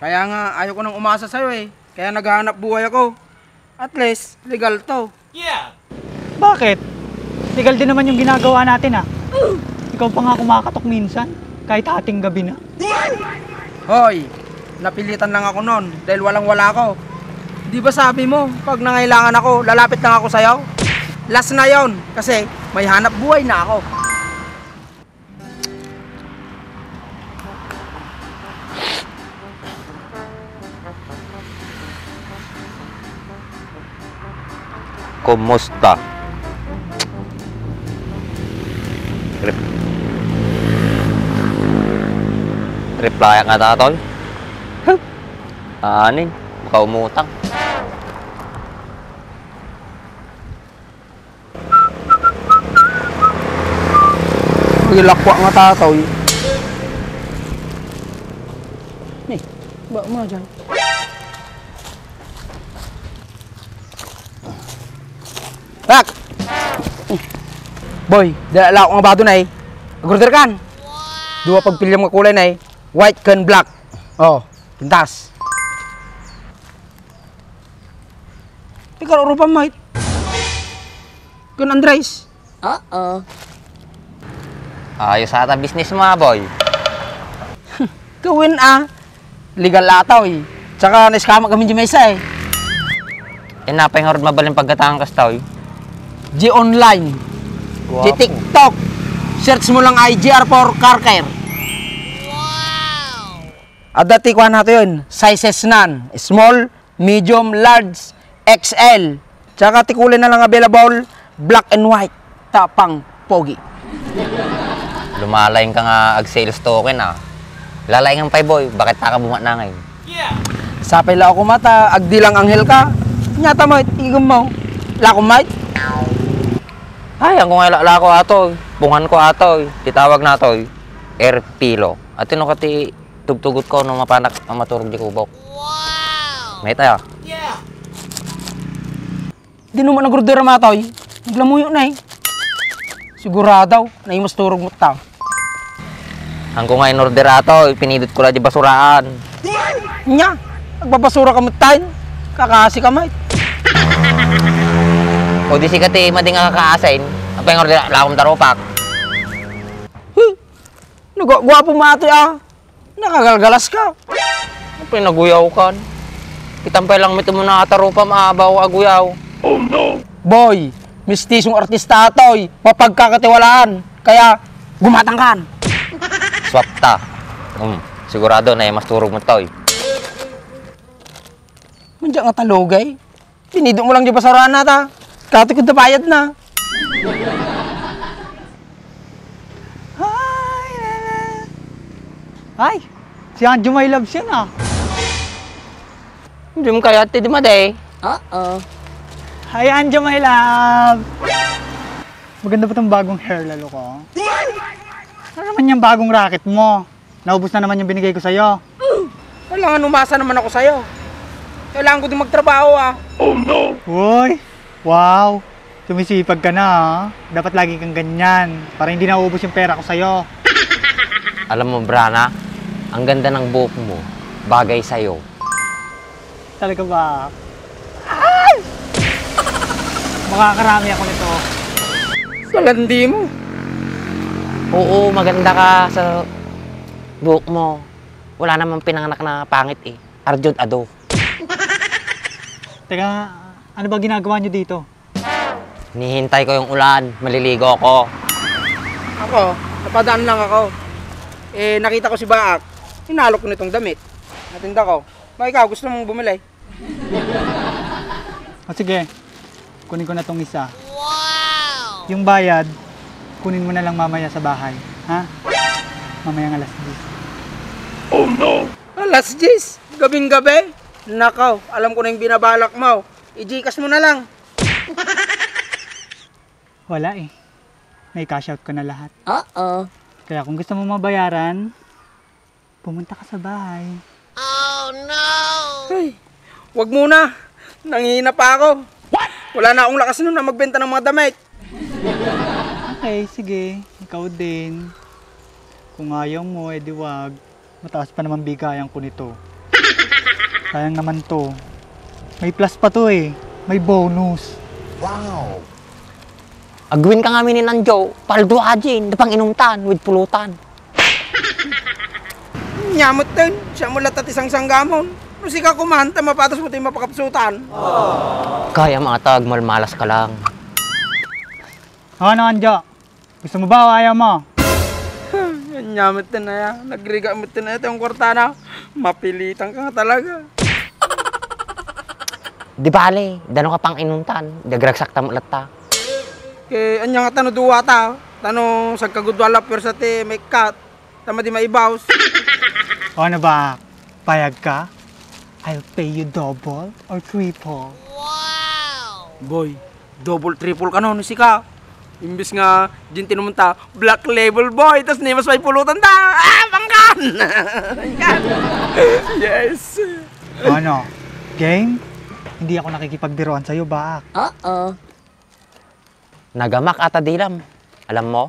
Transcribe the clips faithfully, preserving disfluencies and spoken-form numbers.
Kaya nga, ayoko nang umasa sa'yo eh. Kaya naghahanap buhay ako. At least, legal to. Bakit? Legal din naman yung ginagawa natin, ah. Ikaw pa nga kumakatok minsan, kahit hating gabi na. Hoy, napilitan lang ako nun dahil walang-wala ako. Di ba sabi mo, pag nangailangan ako, lalapit lang ako sa'yo? Last na yon, kasi may hanap buhay na ako. Kumusta? Rep-, reply nga tatol. Anin, makaumutang. Ilakwa nga tatoy. Ni, ba mo dyan? Rak! Boy, dala ako nga bado na eh. Agorder kan. Dua pagpiliam nga kulay na eh. White kan black. Oh, pintas. Ikaw, Rupa, mate. Kun Andres. Oo. Ayos ata business mo, ah, boy. Gawin, ah. Legal ata, eh. Tsaka na-scam kami di maysa, eh. Eh, napay nga rod mabalin pagkatangan kasta, eh. Di online. Di TikTok. Search mo lang I G R for car care. Wow! Adda ti kuan nato yun. Sizes nan. Small, medium, large, X L. Tsaka ti kulay na lang available, black and white. Tapang pogi. Lumalaing ka nga ag-sales token, ah. Lalaingan pay, boy. Bakit ta ka bumatnangay? Sapay la ako mata, agdi lang anghel ka. Nyata mo, igum mo. Lakom, mate. Ay, ang kung lako atoy. Pungan ko atoy. Titawag natoy. Air pillow. At no kati tugtugot ko no mapanak a maturog di kubok. Wow! May tayo. Di naman nag-order a matoy. Naglamuyo na eh. Sigurado, naimas turog mo ta. Ang ko nga in-order ato, ipinidot ko la di basuraan. Nya, nagbabasura ka mo tayo. Kakasi ka, mate. O di si kati, mading nga kakaasin. Ang pang-order, lakom tarupak. Huh! Nagwa-, gwapo mo atoy, ah. Nakagalgalas ka. Ang pinaguyaw kan. Kitang pay lang mito mo na atarupa, maabaw aguyaw. Oh, no! Boy, mistisong artista atoy. Mapagkakatiwalaan. Kaya, gumatang kan. Swap ta. Um, sigurado na mas turog mo toy. Manja nga talogay. Pinido mo lang di basarana ta. Kati ko bayad na. Ay, lala. Ay, si Anjo My Loves yan ah. Hindi mo kaya ati di madi. Oo. Hi, Anjo My Love. Maganda ba tong bagong hair lalo ko? Ano naman yung bagong racket mo? Naubos na naman yung binigay ko sa'yo. Kailangan umasa naman ako sa'yo. Kailangan ko din magtrabaho, ah. Oh, no! Uy! Wow! Sumisipag ka na, ah. Dapat lagi kang ganyan para hindi naubos yung pera ko sa'yo. Alam mo, Brana, ang ganda ng buhok mo. Bagay sa'yo. Talaga ba? Ay! Makakarami ako nito. Sa landi mo. Oo, maganda ka sa buhok mo. Wala namang pinanganak na pangit eh. Arjud ado. Teka, ano ba ginagawa niyo dito? Hinihintay ko yung ulan. Maliligo ako. Ako, napadaan lang ako. Eh, nakita ko si Baak. Hinalok ko nitong damit. Natinda ko. Ba, ikaw, gusto mong bumili? O sige, kunin ko na tong isa. Wow! Yung bayad, kunin mo na lang mamaya sa bahay, ha? Mamayang alas diyes. Oh, no! Alas diyes? Gabing-gabi? Nakaw, alam ko na yung binabalak mo. I-Gcash mo na lang. Wala eh. May cash out ko na lahat. Oo. Kaya kung gusto mo mabayaran, pumunta ka sa bahay. Oh, no! Ay, wag muna. Nangihina pa ako. What? Wala na akong lakas nun na magbenta ng mga damit. Okay, sige. Ikaw din. Kung ayaw mo, edi wag. Mataas pa naman bigayan ko nito. Sayang naman to. May plus pa to eh. May bonus. Wow! Agwin ka nga minin, Anjo. Paldo a gin, da pang inumtan, with pulutan. Nyamot din, siya mo latta ti sangsangamon. No sika kuman, ta mapatas mo ti mapakapsutan. Kaya mga tag, malmalas ka lang. Ano, Anjo? Gusto mo ba o ayaw mo? Anya met ti naya, nagrigat met ti naya ti kwartana. Mapilitan ka nga talaga. Di bale, dano ka pang inumtan, dagragsak ta met latta. Ke, anya nga tano duwa ta, tano sagkagudua la puwersa ti maikkat, ta madi maibaws. O ano ba, payag ka? I'll pay you double or triple. Boy, double, triple kano, no sika. Imbis nga gin ti inumenta, Black Label, boy, tas ni mas may pulutan ta. Ah, pangkan! Pangkan! Yes! Ano? Game? Hindi ako nakikipagbiruan sa'yo, Bak. Uh-oh. Nagamak ata dilam. Alam mo,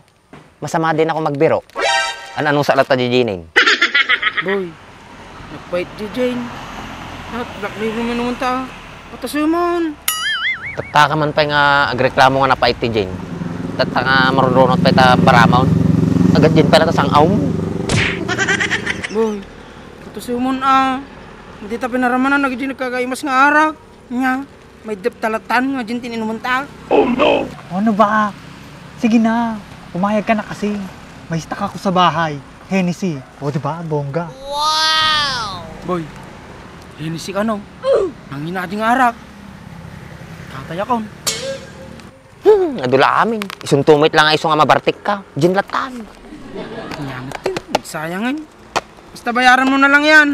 masama din ako magbiro. An-ano sa latta, Jijinin? Boy, nagpait, Jijin. At Black Label man naman ta. Patasumon. Tatta ka man pay nga agreklamo nga napait ti Jane. Tatta nga marunrunot pay ta baramaon. Agad Jane pay latta sang-aw mo. Boy, patasumon a. Madi ta pinaramanan, nagdi nagkakaimas nga arak. Nya, may dep talatan nga gin ti inuman ta. Oh no! Ano ba? Sige na, pumayag ka na kasi. May stock ako sa bahay. Hennessy. O, di ba? Bongga. Boy, Hennessy ka, no? Nangina di nga arak. Tatayakon. Hmm, adu la amin. Isunto met lang nga isu nga mabartek ka. Gin latan. Nyamet din. Sayang eh. Basta bayaran mo na lang yan.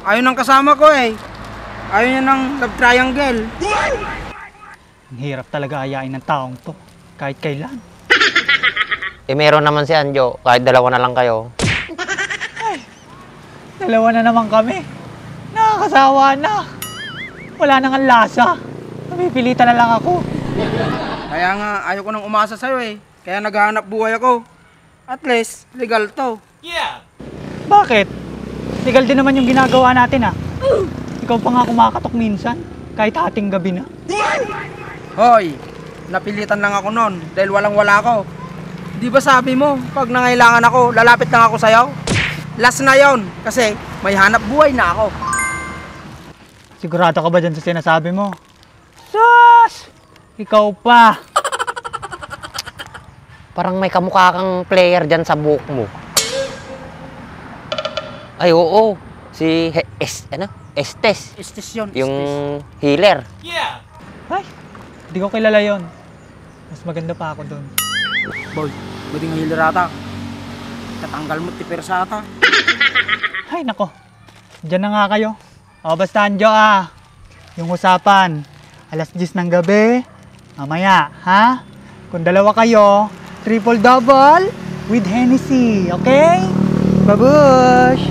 Ayaw nang kasama ko eh. Ayaw niya ng love triangle. Ang hirap talaga ayain ng taong to. Kahit kailan. Eh, meron naman si Anjo. Kahit dalawa na lang kayo. Dalawa na naman kami. Nakakasawa na. Wala na nga lasa. Napipilitan na lang ako. Kaya nga, ayoko nang umasa sa'yo eh. Kaya naghahanap buhay ako. At least, legal to. Yeah! Bakit? Legal din naman yung ginagawa natin, ah. Ikaw pa nga kumakatok minsan, kahit hating gabi na. Hoy! Napilitan lang ako nun dahil walang-wala ako. Di ba sabi mo, pag nangailangan ako, lalapit lang ako sa'yo? Last na yon, kasi may hanap buhay na ako. Sigurado ka ba dyan sa sinasabi mo? Sus! Ikaw pa! Parang may kamukha kang player dyan sa buhok mo. Ay, oo. Si He-, Es-, ano? Estes. Estes yun, Yung Estes. Healer. Yeah! Ay, di ko kilala yon. Mas maganda pa ako doon. Boy, pwede nga healer ata. Tatanggal mo ti persa ata. Ay, nako. Diyan na nga kayo. O, basta, Anjo, ah. Yung usapan, alas diyes ng gabi, mamaya, ha? Kung dalawa kayo, triple double with Hennessy, okay? Babush!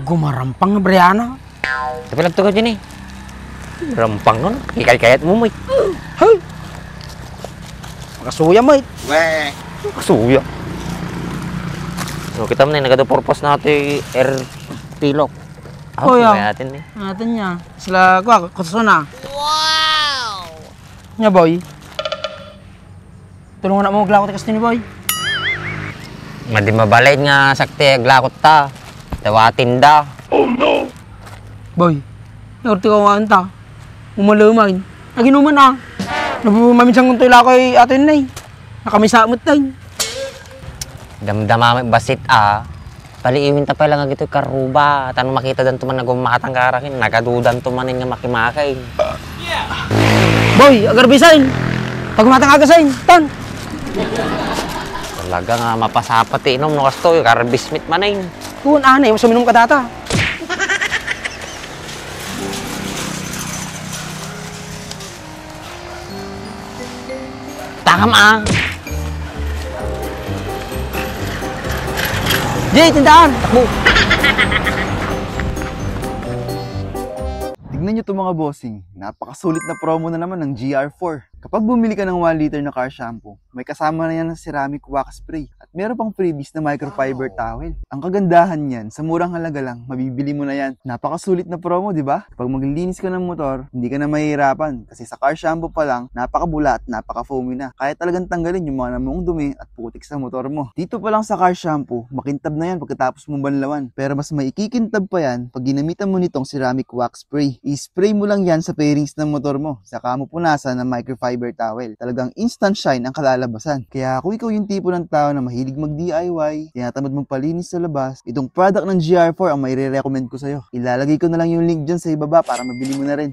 Gumarampang nga Brianna. Tapi lagto ka dyan eh. Rampang nun. Kikayat-kayat mo, Moy. Huh? Makasuya, Moy. Weh. Makasuya. O, kita mo na, nagado purpose na ito yung air pillock. Oh, yeah. May atin eh. Atin niya. Sila, kuha, kutsuna. Wow! Nya, boy. Tulungan mo aglakot ti kasto ni boy. Madi mabalin nga sakti aglakot ta. Dawa tinda. Oh, no! Boy, naurti ko nga anta. Umaluman. Naginuman ah. Nabu-, maminsan kong tulak ko ay atin na eh. Nakamisa mo tayo. Damdama mo basit ah. Paliiwin ta pay lang agitoy karuba, ta no makita danto man nga gummatang karakin, nagadudan to manen nga makimakin. Boy, agarbisain! Pagmatang agasain, tan! Talaga nga mapasapa ti inom no kastoy, garbis met manen. Kun anay, mas uminom ka data. Takam, ah. Jay, tindahan! Takbo! Tignan nyo to, mga bossing. Napakasulit na promo na naman ng G R four. Kapag bumili ka ng one liter na car shampoo, may kasama na yan ng ceramic wax spray. At meron pang freebies na microfiber towel. Ang kagandahan niyan, sa murang halaga lang, mabibili mo na yan. Napakasulit na promo, di ba? Kapag maglilinis ka ng motor, hindi ka na mahihirapan. Kasi sa car shampoo pa lang, napakabula at napaka-foamy na. Kaya talagang tanggalin yung mga namuong dumi at putik sa motor mo. Dito pa lang sa car shampoo, makintab na yan pagkatapos mo banlawan. Pero mas maikikintab pa yan pag ginamitan mo nitong ceramic wax spray. I-spray mo lang yan sa fairings ng motor mo. Saka mo punasan ng microfiber towel. Talagang instant shine ang kalalabasan. Kaya kung ikaw yung tipo ng tao na mahilig mag-D I Y, tinatamad magpalinis sa labas, itong product ng G R four ang maire-recommend ko sa'yo. Ilalagay ko na lang yung link dyan sa ibaba para mabili mo na rin.